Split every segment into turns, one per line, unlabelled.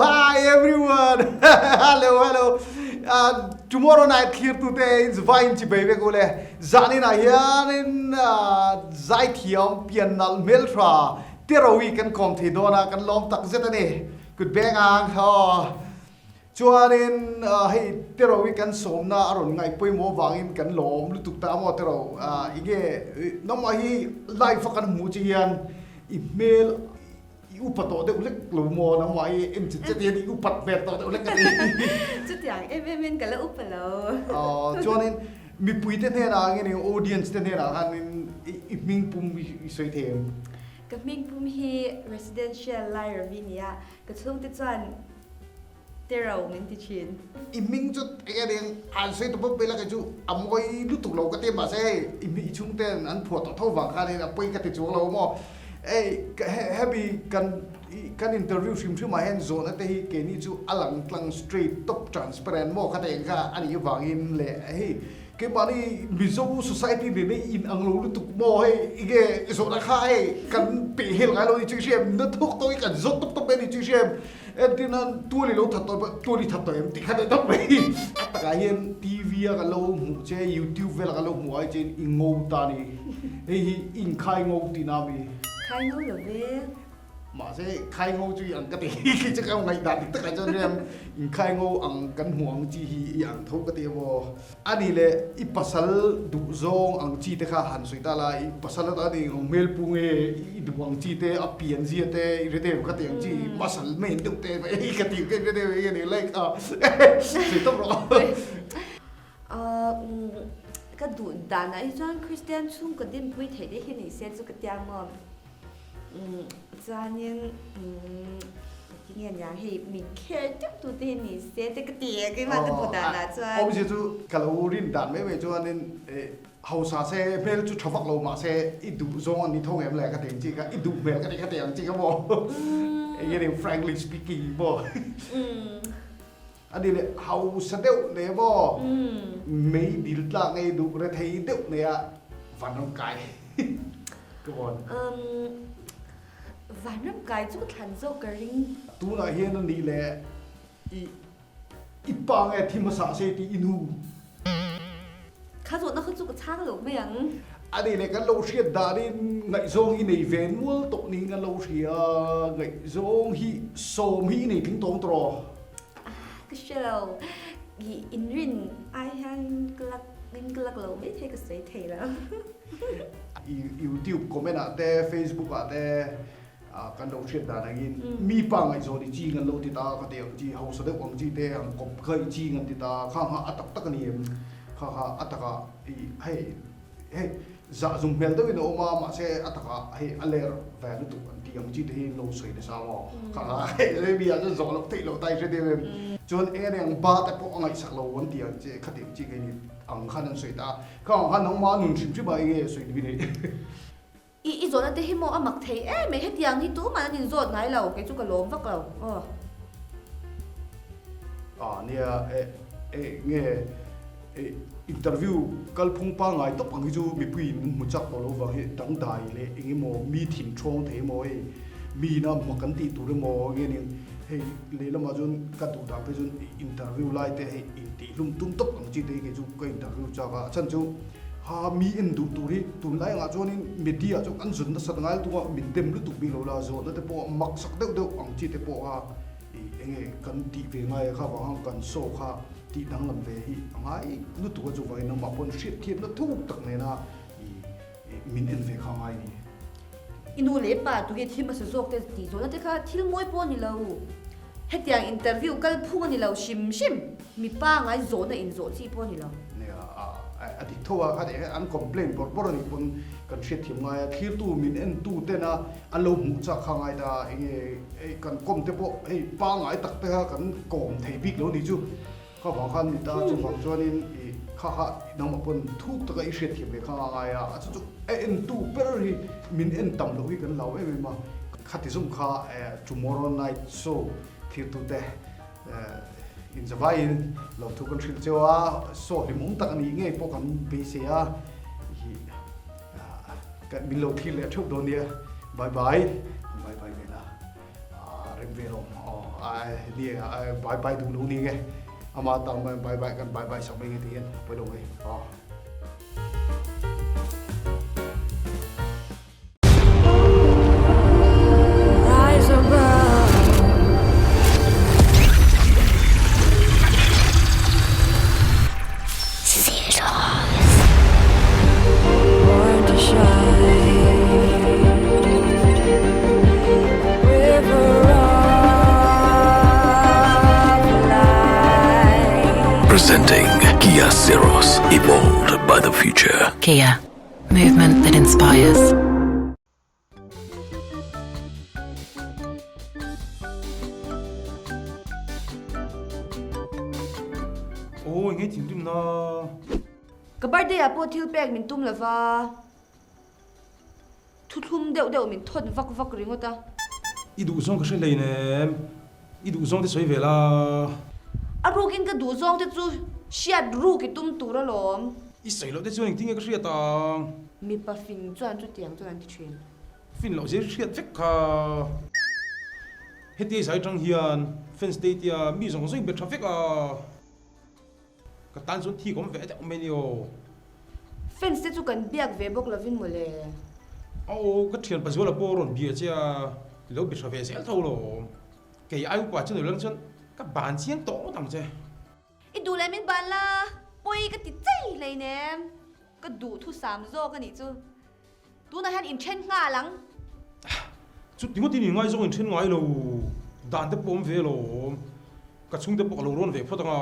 Hi everyone. Hello, hello. Uh, tomorrow night thlir tu te in vai in chi bei vek ule. Zanin ah hian in uh, zai thiam pian nal hmel tha terawi kan kawm thei dawn a kan lawm tak zet ani. Kut beng ang. Oh. Chuanin hei terawi kan sawmna a rawn ngaih pawimawh vangin kan lawm lutuk ta maw teraw enge nangmah hi live a kan hmuh che hian i hmel i upa tawh deuh hlek lo maw nangmah hi en chet chet hian i upat hmel tawh deuh hlek a ni.
Chutiang em em in ka la upa lo.
Chuanin mipui te hnenah nge ni audience te hnenah khanin i hming pum i sawi thei em?
Ka hming pum hi Residential Lairavi nia ka chhungte chuan Tero min ti thin.
I hming chu eng eng an sawi ta bawk mai la kei chu a mawi lutuk lo ka ti mahse hei i hming i chhungte an phuah tawh tho vang khanin a pawi ka ti chuang lo maw. Hei hemi kan kan interview hrim hrim ah hian zawhna te hi keini chu a lang tlang straight top transparent maw kha te eng kha a nih avangin leh hei keimahni Mizo society nena in ang lo lutuk maw hei enge zawhna kha hei kan peh hel ngai lo ni chu i hria em na thawk tawk hi kan zawt tawp tawp mai a ni chu i hria em. Entir nan tual i lo that tawh tual i that tawh em tih kha daih deuh mai. A takah hian TV a kan lo hmuh che, YouTube vel a kan lo hmuh ai che in i ngo ta a ni. Hei hi i inkhai ngo tihna a mi.
Khai ngo lo ve.
Mahse khai ngo chu i ang ka ti khi chu ka ngaihdan dik takah chuan rem inkhai ngo ang kan hmuh ang chi hi i ang tho ka ti emaw. A nih leh i pasal duh zawng ang chi te kha han sawi ta la, i pasal ata ni ang hmel pu nge i duh ang chi te, a pian zia te i hre deuh ka ti ang chi, masal main deuh te hei ka ti ka hre deuh hei a ni like a sawi tawp rawh.
Ka duh danah hi chuan Kristian chhungkaw dinpui theih te hi ni se chu ka tia maw. Chuanin tinge nia hei min kher teuh tu te hi ni se te ka ti e keimah ka duh danah chuan.
Awmzia chu ka lo rin dan mai mai chuanin hausa se hmel chu tha vak lo mahse i duh zawng an ni tho ngem le ka ti ang chi kha i duh hmel ka ti kha ti ang chi kha maw enge ni frankly speaking maw ani leh hausa deuh nei maw mei dil tlak ngei duh rethei deuh nei a vanram kai. Come on.
Um, vanram kai chu ka thlan zawk ka ring.
Tunah hian a nih leh i i pa nge thi hmasa se tih i nu.
Kha zawhna kha chu ka chhang lo mai ang.
A nih leh kan lo hriat danin ngaihzawng hi nei ve nual tawh niin kan lo hria, ngaihzawng hi sawm hi i nei tling tawng tawh.
Ah, ka hre lo. I inrin ai hian ka lak in ka lak lo mai thei ka sawi thei lo.
YouTube comment ah te Facebook ah te kan lo hriat dan angin mi pa ngaihzawn i ching an lo ti ta ka ti ang chi hausa deuh ang chi te ang kawp kha i ching an ti ta kha kha a tak tak a ni em kha kha a takah i hei hei zah zum hmel deuhin a awm a mahse a takah hei a ler ve lutuk an ti ang chi te hi an lo sawi nasa maw kha kha hei mi ah chuan zawh loh theih loh ta i hre deuh em chuan eng ang ba te pawh a ngaihsak lo an ti ang che khati ang chi kha i ni ang khan an sawi ta a. Ka ang khan nangmah nun hrim hrim a enge sawi tui nei.
I i zawhna te hi maw a mak thei em mai hetiang hi tumah an inzawt ngai lo kei chu ka lawm vak lo aw.
Ah nia e e nge e interview kalphung pangngai tawp ang hi chu mipui in an hmu chak tawh lo vang hi dangdai leh eng emaw mi thin thawng thei emaw hei mi ina mak an tih tur emaw nge ning hei lehlamah chuan ka duh dan phei chuan interview lai te hei Tihhlum tum tawp ang chi te hi kei chu ka interview chak a, a chhan chu ha mi en duh tur hi tunlai angah chuanin media chu an zun nasat ngai lutuk a, min dem lutuk bik lo la, zawhna te pawh mak sak deuh deuh ang chi te pawh kha ih enge kan tih ve ngai a kha vang ang kan show kha tih danglam ve hi a ngai lutuk a chuvangin nangmah pawn hriatthiamna thuk tak nena ih min en ve kha a ngai ni.
I nu leh pa tu hi thil hmasa zawk te tih zawhna te kha thil mawi pawh a ni lo. Hetiang interview kal phung a ni lo hrim hrim, mipa ngai zawhna in zawh chi pawh a ni lo.
Nia, a dik tho a, khati hian an complain bawrh bawrh a nih pawn kan hriatthiam ngai a, thlirtu min entu tena an lo hmuh chak kha ngai ta, enge hei kan kawm te pawh hei pangngai tak te kha kan kawm thei bik lo ni chu, kha vang khan ni ta, chuvang chuanin i kha kha nangmah pawn thuk taka i hriatthiam ve kha ngai a, a chu chu a entu ber hi min en tam loh hi kan hlau em em a. Khati zung kha tomorrow night show thirtute inzavaiin lo thu kan hrilh cheu a, show hlimawm tak a nih ngei pawh kan beisei a, min lo thlir leh theuh dawn nia, bye bye, bye bye ve la, rem ve lawm aw. nia bye bye duh lo ni nge ama tang mai bye bye kan bye bye sak mai nge ti hian pawi lo mai aw.
Presenting Kia Syros, evolved by the future.
Kia, movement that inspires.
Aw enge thinrim na.
Ka birthday ah pawh thil pek min tum lova, thuthlum deuh deuh min thawt vak vak ringawt a.
I duhzawng ka hre hleinem, i duhzawng te sawi ve la.
A rukin ka duhzawng te chu hriat ruk i tum tur alawm.
I sawi loh te chuan engtin nge ka hriat ang?
Mipa fing chuan chutiang chuan an ti thin.
Fin loh zir hriat vek kha. Heti zai tang hian fans te tia mi zawng zawng in be tha vek a. Ka tan chuan thik awm ve deuh mai ni aw.
Fans te chu kan biak ve bawk lovin mawle.
Aw ka thian Pazuala pawh rawn bia che a, i lo be tha ve zel tho lo. Kei ai upa chu nulang chuan ka ban chiang tawh ngawt ang che.
I duh leh min ban la, pawi ka ti chei hleinem. Ka duh thusam zawk a nih chu. Tunah hian inthen nghal ang.
Chuti ngawtin i ngaizawng inthen ngai lo. Dan te pawh awm ve alawm. Ka chhungte pawh ka lo rawn ve phawt ang a.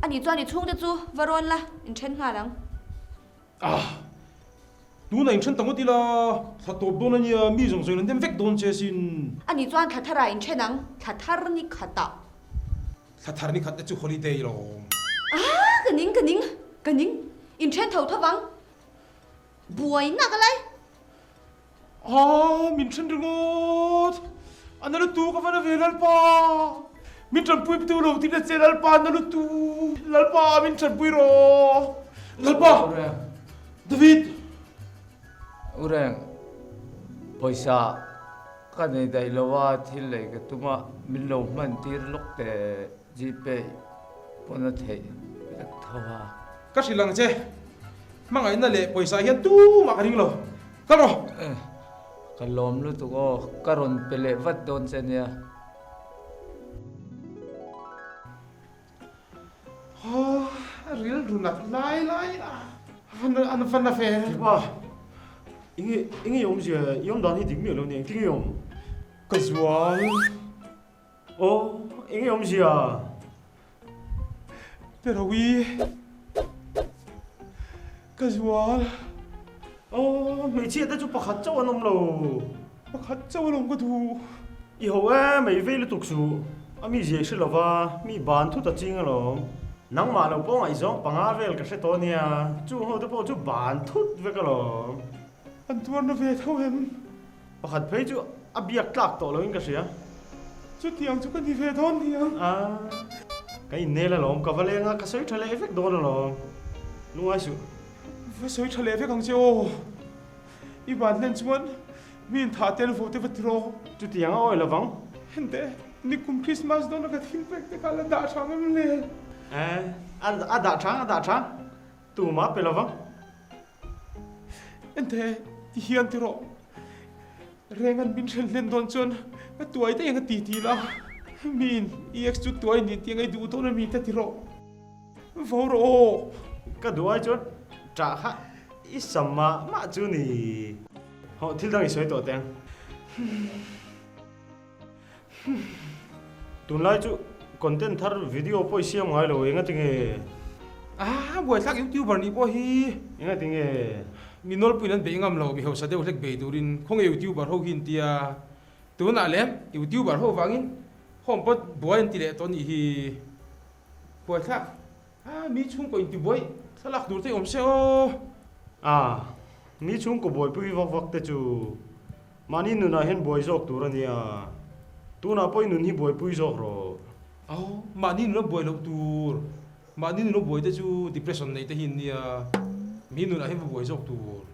Ani chuan i chhungte chu va rawn la, inthen nghal ang.
Ah! Tunah inthen ta ngawt ila, thla tawp dawn a nia, mi zawng zawngin an dem vek dawn che sin.
Ani chuan thla tharah inthen ang, thla thar ni khatah.
Thla thar ni khat te chu holiday lawm.
Ah! Ka ning, ka ning, ka ning. Inthen tho tho vang. Buai nak alai.
Ah, min then ringawt. A na lutu ka va na ve Lalpa. Min tanpui tu lo tin a che Lalpa na lutu. Lalpa min tanpui rawh. Lalpa. David.
Ureng, pawisa ka nei daih lo a, thil lei ka tum a, min lo hman tir lawk teh Gpay pawn a theih vek tho a.
Ka hrilh ang che, hmangaihna leh pawisa hian tumah ka ring lo. Kal rawh!
Ka lawm lutuk aw, ka rawn pe leh vat dawn che nia.
Aw, a rilru nat lai lai a, a va na ve.
Kipa, enge enge i awmzia, i awm dan hi dik miah lo nia, engtin nge i awm?
Ka zual.
Aw, enge awmzia?
Perawi, ka zual.
Aw, hmeichhia te chu pakhat chauh an awm lo.
Pakhat chauh alawm ka duh.
I ho e, mei vei lutuk suh. A mi zia i hre lova, mi ban thut a ching alawm. Nangmah lo pawh ngaihzawng panga vel ka hre tawh nia, chung ho te pawh chu ban thut vek alawm.
An tuarna ve tho em?
Pakhat phei chu a biak tlak tawh loin ka hria.
Chutiang chu ka ni ve dawn niang.
A, ka innel alawm, ka va leng a, ka sawi tha leh vek dawn alawm. Lungai suh.
Va sawi tha leh vek ang che aw. I van hlen chuan mi inthah tel vo te va ti rawh.
Chutiang a awi lovang.
Hente, nikum Christmas dawna ka thil pek te kha la dah thang em le?
E, a dah thang, a dah thang. Tumah pe lovang.
Ente, ti hian ti rawh. Reng an min hren hlen dawn chuan ka tuai daih ang a ti ti la. Miin i ex chu tuai ni tih ang ei duh dawn a mi te ti rawh. Vo rawh aw.
Ka duh ai chuan ṭah kha i sam mah mah chu ni. Hawh, thil dang i sawi tawh teh ang. Tunlai chu content thar video pawh i siam ngai lo enga tinge?
Ah buaithlak youtuber nih pawh hi
enga tinge?
Mi nawlpuiin an beih ngam lo, mi hausa deuh hlek bei turin khawnge youtuber ho hi an tia. Tunah lem youtuber ho vangin home pawt buai an ti leh tawh nih hi. Buaithlak ah mi chhungkaw intibuai thlalak tur te awm se aw.
Ah mi chhungkaw buaipui vak vak te chu Mahni nunah hian buai zawk tur a nia. Tunah pawh i nun hi buaipui zawk rawh.
Aw, mahni nuna buai loh tur. Mahni nuna buai te chu depression nei te hi an nia. Mi nunah hian va buai zawk tur.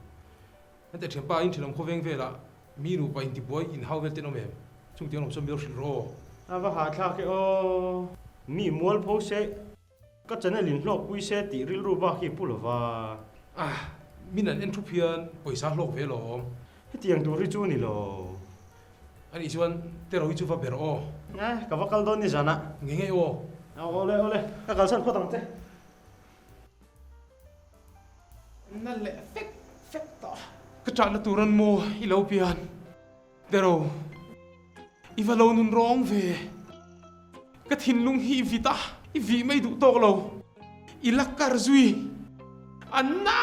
Henteh thianpa in thenawm khawveng velah mi nupa intibuai inhau vel te an awm em? Chungtiang lo chuan min lo hrilh rawh aw.
A va hahthlak e aw. Mi mualpho se, ka channel in hlawkpui se tih rilru bak hi pu lova.
Ah, min an en thup hian pawisa hlawk ve lawm.
Hetiang tur hi chu ni lo.
Anih chuan Tero hi chu va ber aw.
Eh, ka va kal dawn ni zanah.
Nge nge aw.
Awle awle, ka kalsan phawt ang che.
Na leh fek fek tawh. Ka chahna tur an maw i lo pian. Tero, i va lo nun rawng ve. Ka thinlung hi i vit a, i vih mai duh tawk lo. I la kar zui. A na!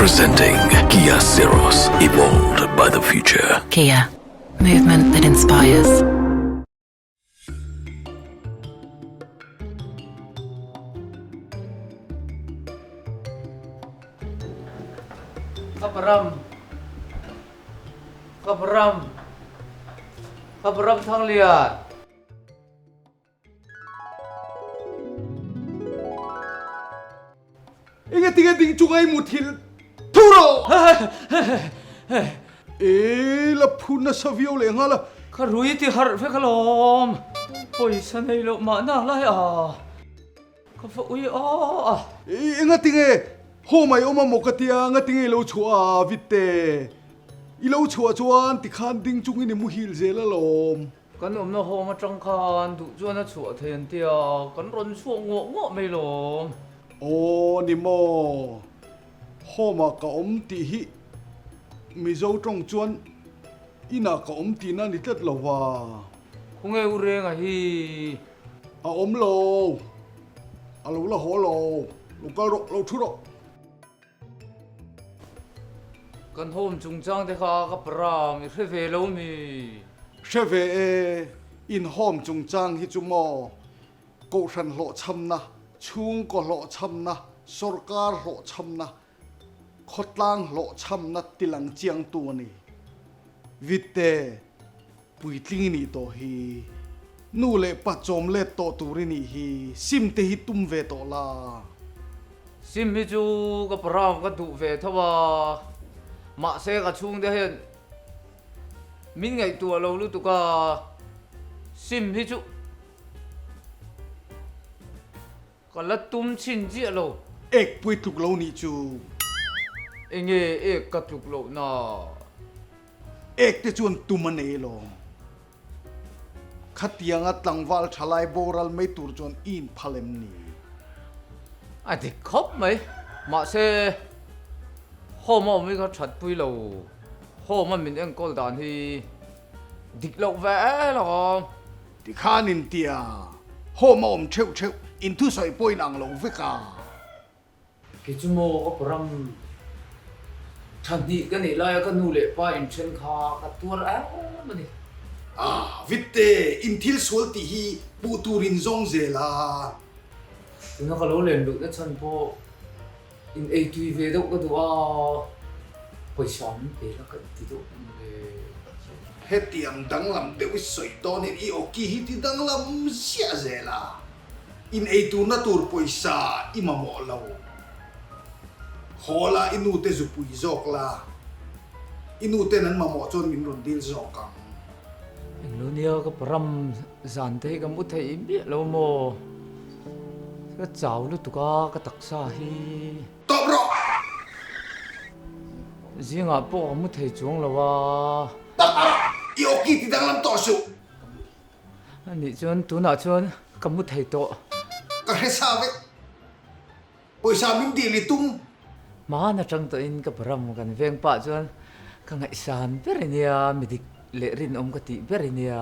Presenting Kia Syros, evolved by the future.
Kia, movement that inspires.
Ka param Ka param Ka param Thanglian.
Enge tinge ding chunga i muthilh thu rawh! E la phu nasa viau leh nghal a.
Ka rui ti harh vek alawm. Pawisa nei loh mahna lai a. Ka va ui a.
Enga tinge haw mai awm a maw ka tia, nga tinge i lo chhuah a Vitte? I lo chhuah chuan tikhan ding chungin i muhil zel alawm.
Kan awmna home atang khan duh chuan a chhuah thei an tia, kan rawn chhuak nguah nguah mai lawm.
Aw ni maw, home ah ka awm tih hi Mizo tawng chuan inah ka awm tihna a ni tlat lo va.
Khawnge u Renga hi?
A awm lo, a lo la haw lo, lo kal rawh, lo thu rawh.
Kan home chungchang te kha ka param i hre ve lo mi?
Hre ve e, in home chungchang hi chu maw Kohhran hlawhchhamna, chhungkaw hlawhchhamna, sorkar hlawhchhamna, khawtlang hlawhchhamna tilang chiangtu a ni. Vitte, puitling i nih tawh hi, nu leh pa chawm let tawh tur i nih hi, sim te hi tum ve tawh la.
Sim hi chu ka param ka duh ve tho a, mahse ka chhungte hian min ngaihtuah lo lutuk a, sim hi chu Ka la tum chhin chiah lo.
Ek pui tluk lo nih chu.
Enge ek ka tluk loh na?
Ek te chuan tum a nei alawm. Khatianga tlangval thalai boral mai tur chuan i inphal em ni?
A dik khawp mai. Mahse, home a awm hi ka thatpui lo. Home a min enkawl dan hi dik loh ve alawm.
Tikhan intia home a awm theuh theuh in thusawi pawh in ang lo vek a.
Kei chu maw ka param tha hnih ka neih laia ka nu leh pa inthen kha ka tuar em a ni.
Ah Vitte, in thil sual tih hi puh tur in zawng zel a.
Tuna ka lo len luhna chhan pawh in ei tui ve deuh ka duh a, pawisa min pe la ka ti deuh ang le.
Hetiang danglam deuh i sawi dawnin i awki hi ti danglam ziah zel a, in ei turna tur pawisa i mamawh lo. Haw la i nute zupui zawk la, i nuten an mamawh chuan min rawn dil zawk ang.
Englo nia ka param zan te hi ka mu thei miah lo maw? Ka chau lutuk a ka taksa hi.
Tawp rawh!
Zingah pawh ka mu thei chuang lo a.
Tawp rawh! I awki ti danglam tawh suh!
Anih chuan tunah chuan ka mu thei tawh.
Ka hre sa vek. Pawisa min dil i tum.
Hmaan atang tawhin ka param kan veng pah chuan ka ngaihsan ber i nia, mi dik leh rinawm ka tih ber i nia.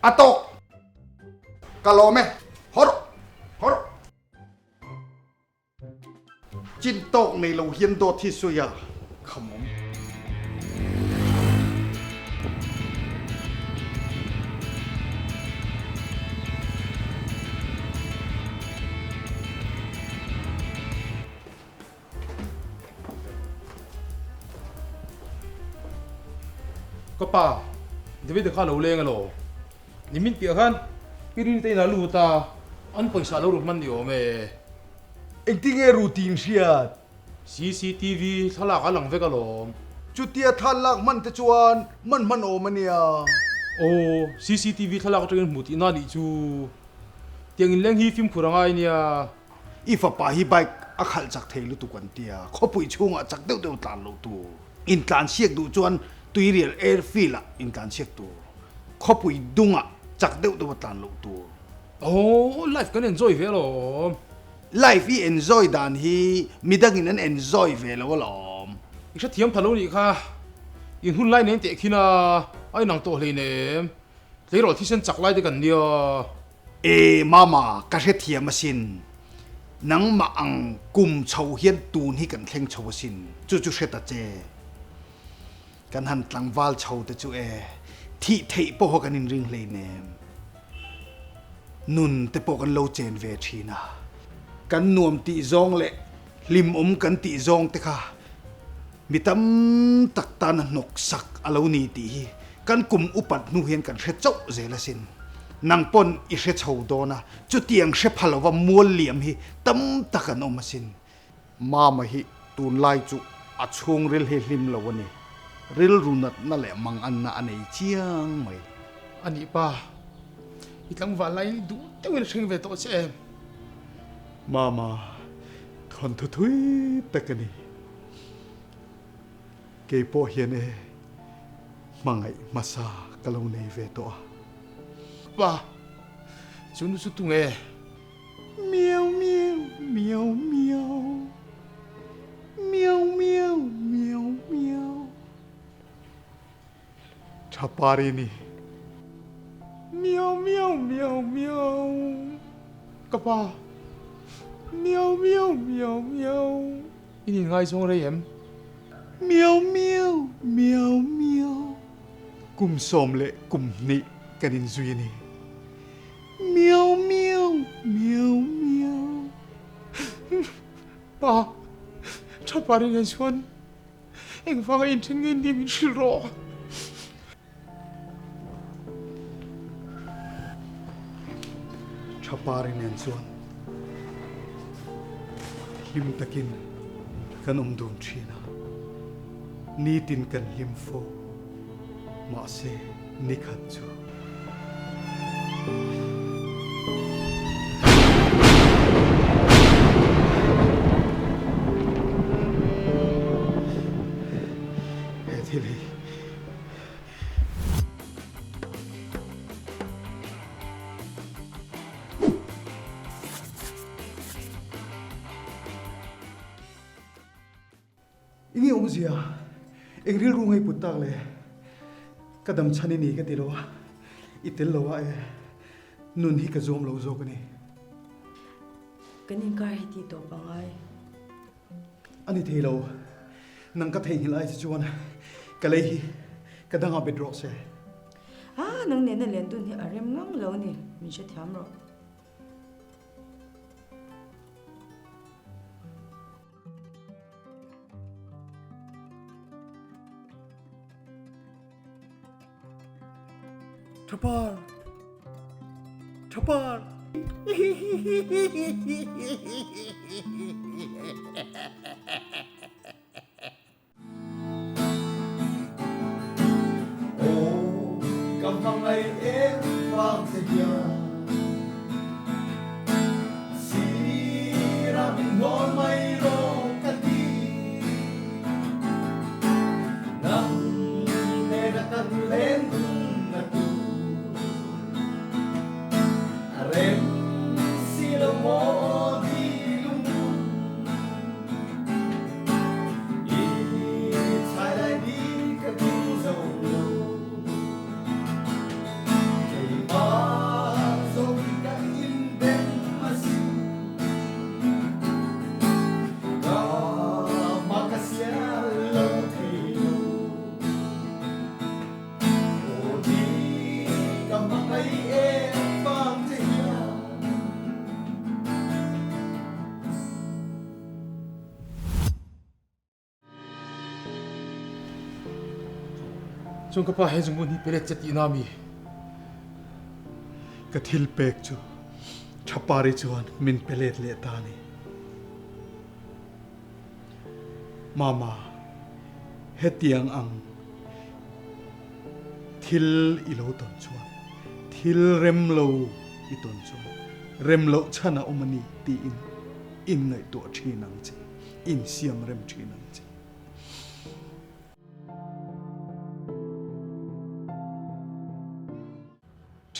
A tawk! Ka lawm e, haw rawh, haw rawh. Chin tawk nei lo hian dawt hi sawi a, khamawm.
Ka pa, David-a kha a lo leng elaw? Nimin piah khan Pi Rini te inah lut a, an pawisa a lo rut hman ni awm e.
Engtinge routine hriat?
Cctv thlalak a lang vek alawm.
Chutia thlalak hman te chuan hman hman awm a nia.
Aw, cctv thlalak atangin hmuh tihna nih chu. Tiang inleng hi fimkhur a ngai nia.
I fapa hi bike a khalh chak thei lutuk an tia, khawpui chhungah chak deuh deuh tlan loh tur. Intlan siak duh chuan Tuirial airfield ah intlan siak tur. Khawpui dungah chak deuh deuh a tlan loh tur.
Aw, life kan enjoy ve alawm.
Life i enjoy dan hi midangin an enjoy ve lo alawm.
I hrethiam pha lo nih kha. In hun lai nen teh khin a, a inang tawh hleinem. Tleirawl thisen chak lai te kan nia.
E Mama, ka hrethiam asin. Nangmah ang kum chho hian tun hi kan thleng chho asin. Chu chu hre ta che. Kan han tlangval chho te chu e, thih theih pawha kan inring hleinem. Nun te pawh kan lo chen ve thin a. Kan nuam tih zawng leh hlimawm kan tih zawng te kha mi tam tak tana hnawksak a lo ni tih hi kan kum upat hnu hian kan hre chauh zel asin. Nang pawn i hre chho dawn a, chutiang hre pha lova mual liam hi tam tak an awm asin. Mama hi tunlai chu a chhungril hi hlim lo a ni. Rilru natna leh manganna a nei chiang mai.
A nih pa, i tlangval laiin i duh deuhin a thleng ve tawh che em?
Mama, thawnthu thui tak a ni. Kei pawh hian e, hmangaih hmasa ka lo nei ve tawh a.
Pa, chu nu chu tunge?
Miau miau miau miau Miau miau miau miau Tha pari ni
Miau miau miau miau Ka pa Miau miau miau miau In inngaizawng rei em?
Miau miau miau miau Kum 12 kan inzui a ni. Miau miau miau miau.
Pa, tha pa rin hian chuan engvanga inthen ngei ni min hrilh rawh.
Tha pa rin hian chuan hlim takin kan awm dun thin a, nitin kan hlim fo. Mahse, nikhat chu. He thil hi. I nge awmzia, eng rilru ngei put tak le? Ka dam chhan i ni ka ti lo a, i tel lo a e, nun hi ka zuam lo zawk a ni.
Kan inkar hi tih tawp a ngai.
A ni thei lo, nang ka theihnghilh ai che chuan ka lei hi ka dangah bet rawh se.
Ah, nang nena len dun hi a rem ngang lo a ni, min hrethiam rawh.
Thapar! Thapar! Aw, ka hmangaih em vang che hian Sirah min hnawl mai rawh ka ti Nang nena kan len hun a tur A rem si lo maw di lungdum.
Chuan ka pa he zungbun hi pe let che tihna ami?
Ka thil pek chu Thapari chuan min pe let leh ta a ni. Mama, hetiang ang thil i lo tawn chuan, thil rem lo i tawn chuan rem loh chhan a awm a ni tiin inngaihtuah thin ang che, insiam rem thin ang che.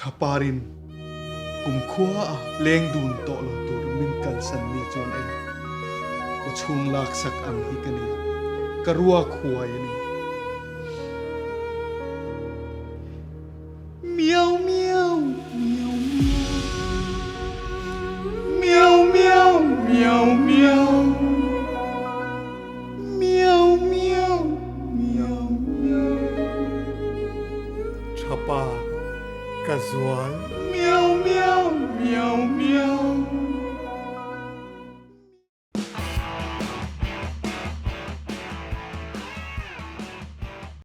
Thaparin kumkhua a leng dun tawh lo tur min kalsan ni chuan ei kawchhung laksak ang hi ka ni a, ka ruak huai a ni.